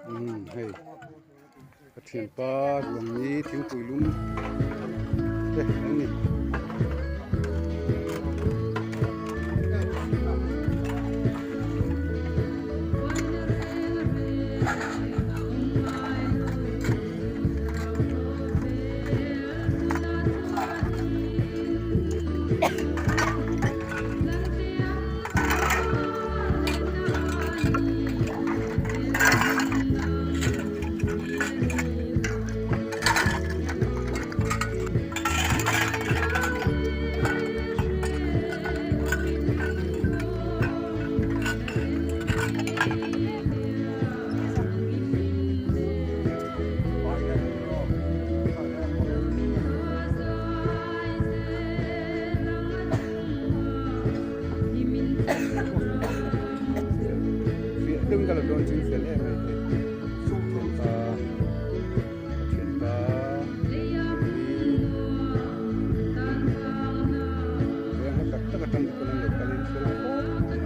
Umm hei ka thianpa ruang hi thingpui lum te an ni. Fiah deuhin ka lo dawn ching fel em mai te thianpa thianpa veng hla tak tak atang te pawn an lo kalin fel khawp mai.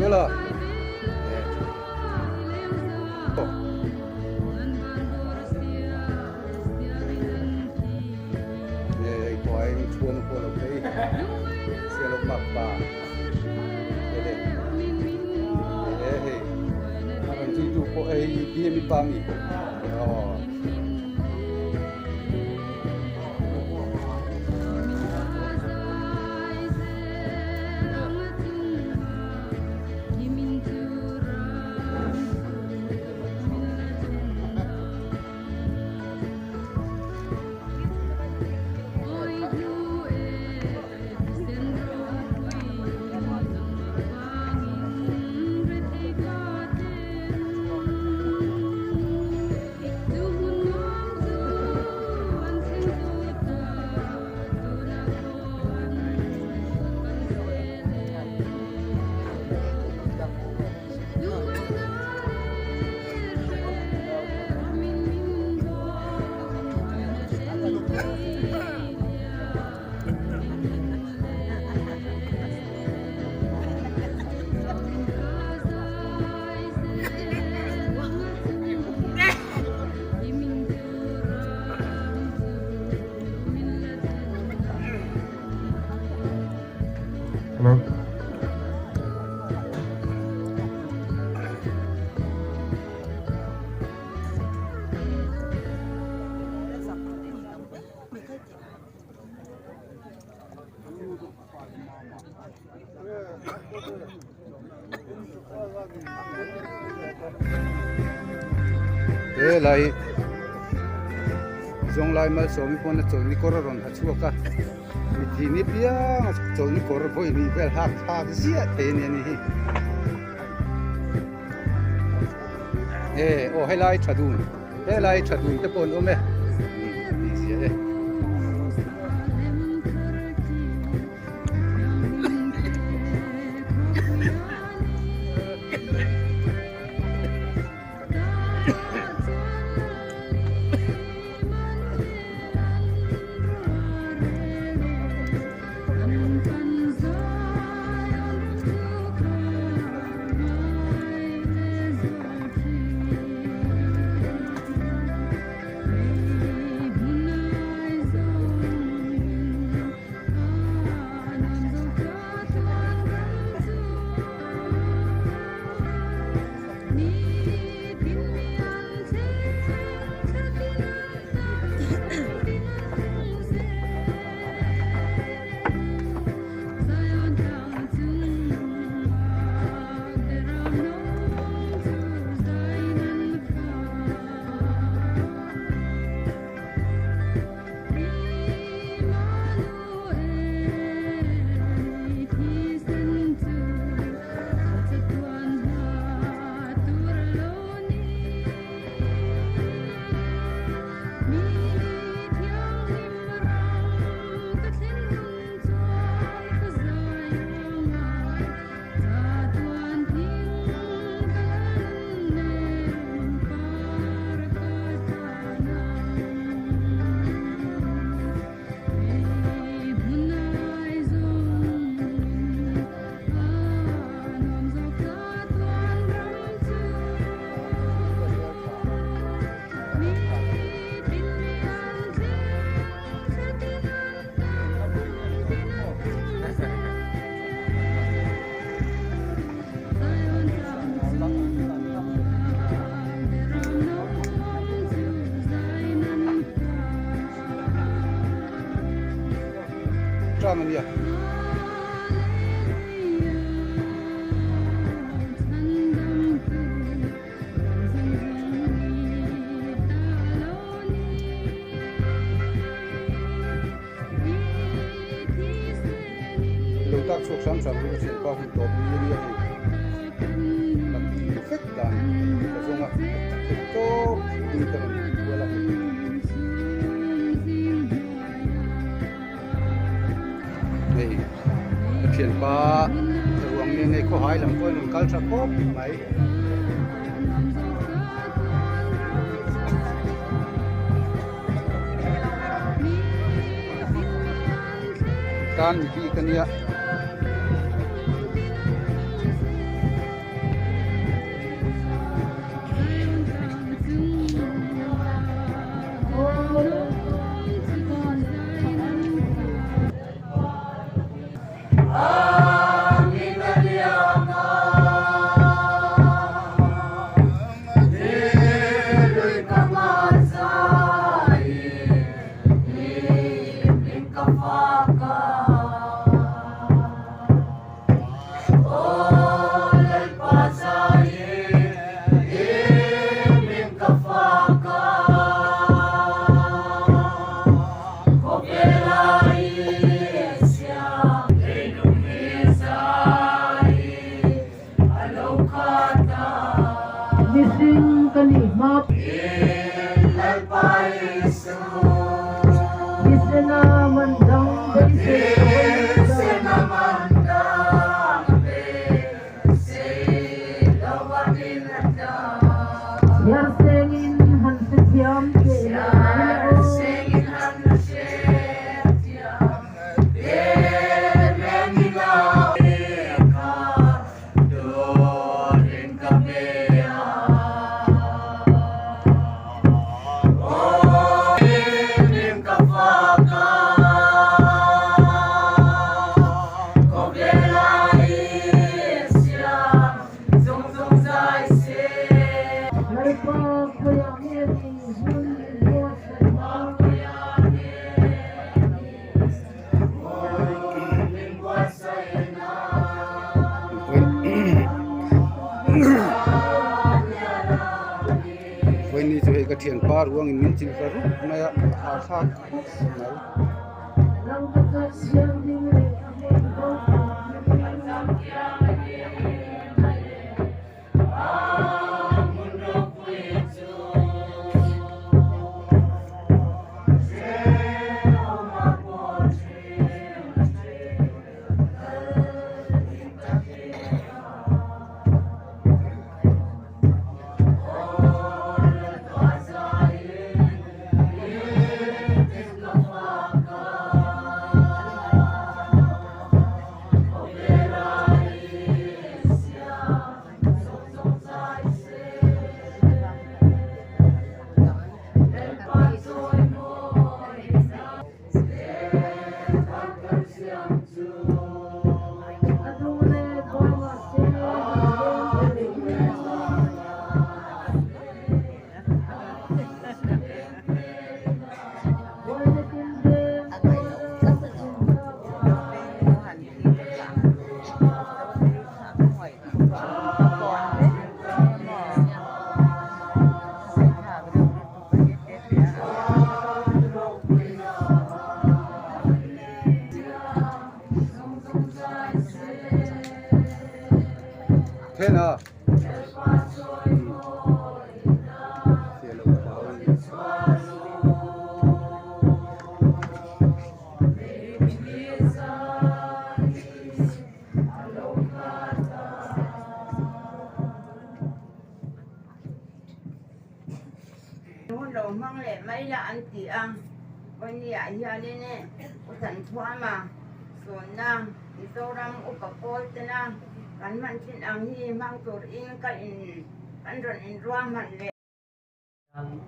Lola. Hei pawh a chhuan pawh lo phei sialo mak pa ele e hei a rawn zui tu pawh hei BME pa mi aw. He lai zawnglai malsawmi pawn a chawlhni kawr a rawn ha chhuak a mithi ni piang a chawlhni kawr vawi hnih vel hak thlak ziah thei a ni a ni hi. E aw helai tha dun helai tha dun te pawh an awm e a tih zia e. Tlang a nia. Lo tak chhuak hram hram hi ka thianpa hun tawp ni a nia hei. Ka ti vek dan ka zawng a, theih tawp in ka rawn ti kual a hei. Hei ka thianpa ruang nen hei khawhai lam pawh an rawn kal tha khawp mai. Tan mi bik a nia. Mihring ka nih hma. Thisena man dang beisei ka vawi ta. Chhiar sengin han hrethiam teh le Lalpa khawiah nge ni hmun min buatsaih a? Vawiin chu hei ka thianpa ruangin min chil ta rup mai a a thlak khawp mai. then a. Sial upa ho in. Hun lo hmang leh mai la an ti a, Vawiniah hianin U Thanthhuama sawnna Mizoram upa pawl tena kan hman thin ang hi hmang turin ka in kan rawn inruahman leh. Hian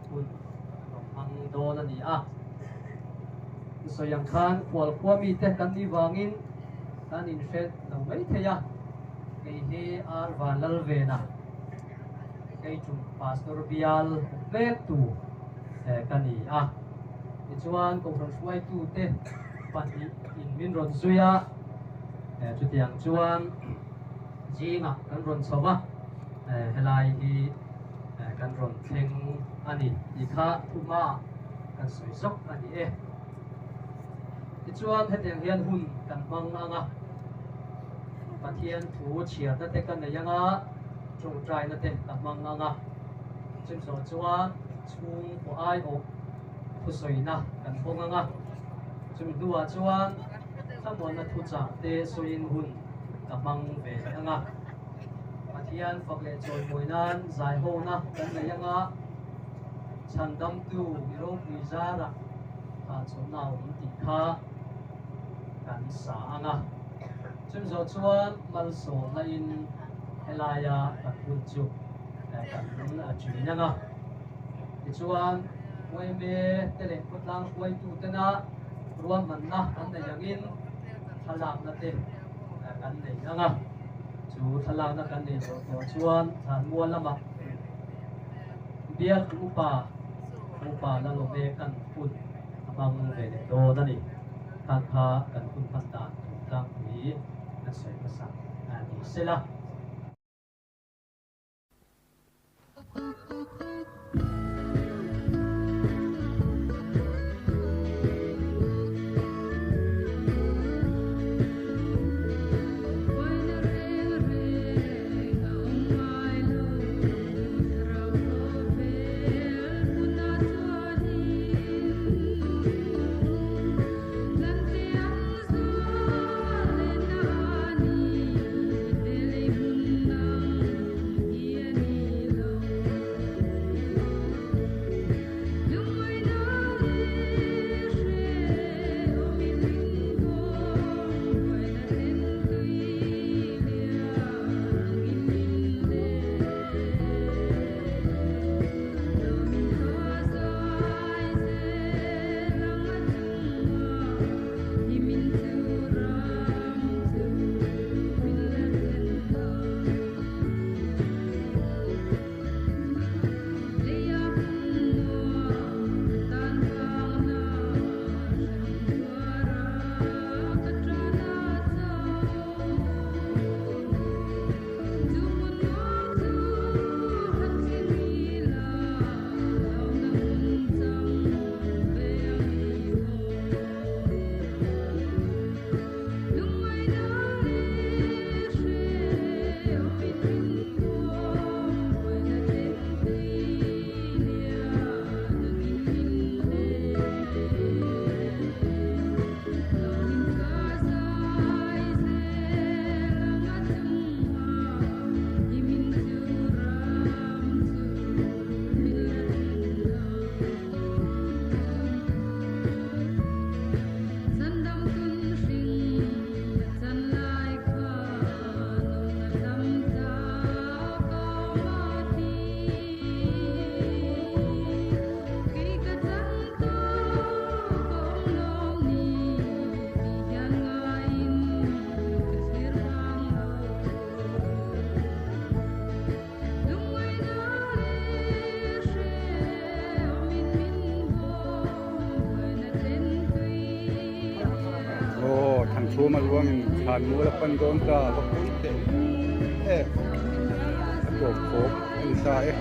hun an rawn hmang dawn a ni a. Sawi ang khan khualkhua mite kan nih vangin kan inhre lo mai thei a, kei hi Ar Vanlalvena, kei tum Pastor bial vektu ka ni a. Tichuan Kohhran hruaitute pahnih in min rawn zui a, chutiang chuan zingah kan rawn chho va, helai hi kan rawn thleng a ni tih kha thuma kan sawi zawk a ni e. Tichuan hetiang hian hun kan hmang ang a, Pathian thu chhiarna te ka nei ang a, tawngtaina te ka hmang ang a, chumzawh chuan chhungkaw aiawh thusawina kan hawng ang a, chumi hnuah chuan thlamuanna thuchah te sawiin hun ka hmang ve leh ang a. Pathian fak leh chawimawi nan zaihawna kan nei anga chhandamtu mi ropui zarah hahchawlhna a awm tih kha kan sa anga. Chumi zawh chuan malsawmna in helaia kan hun chu kan ṭin anga. Tichuan yma te leh khawtlang hruaitu tena ruahmanna an nei angin thlalakna te kan nei anga. Chu thlalakna kan nei zawh tawh chuan Thlanmual lamah bialtu upa upa Lalawme kan hun a hmang ve leh dawn a ni. Khan kha kan hun hman dan tur tlangpui kan sawi hmasa a ni sela. Aw Thangchhuma ruangin thlan mual a pan dawn ta va pui teh e a tawp khawp a ni ta e.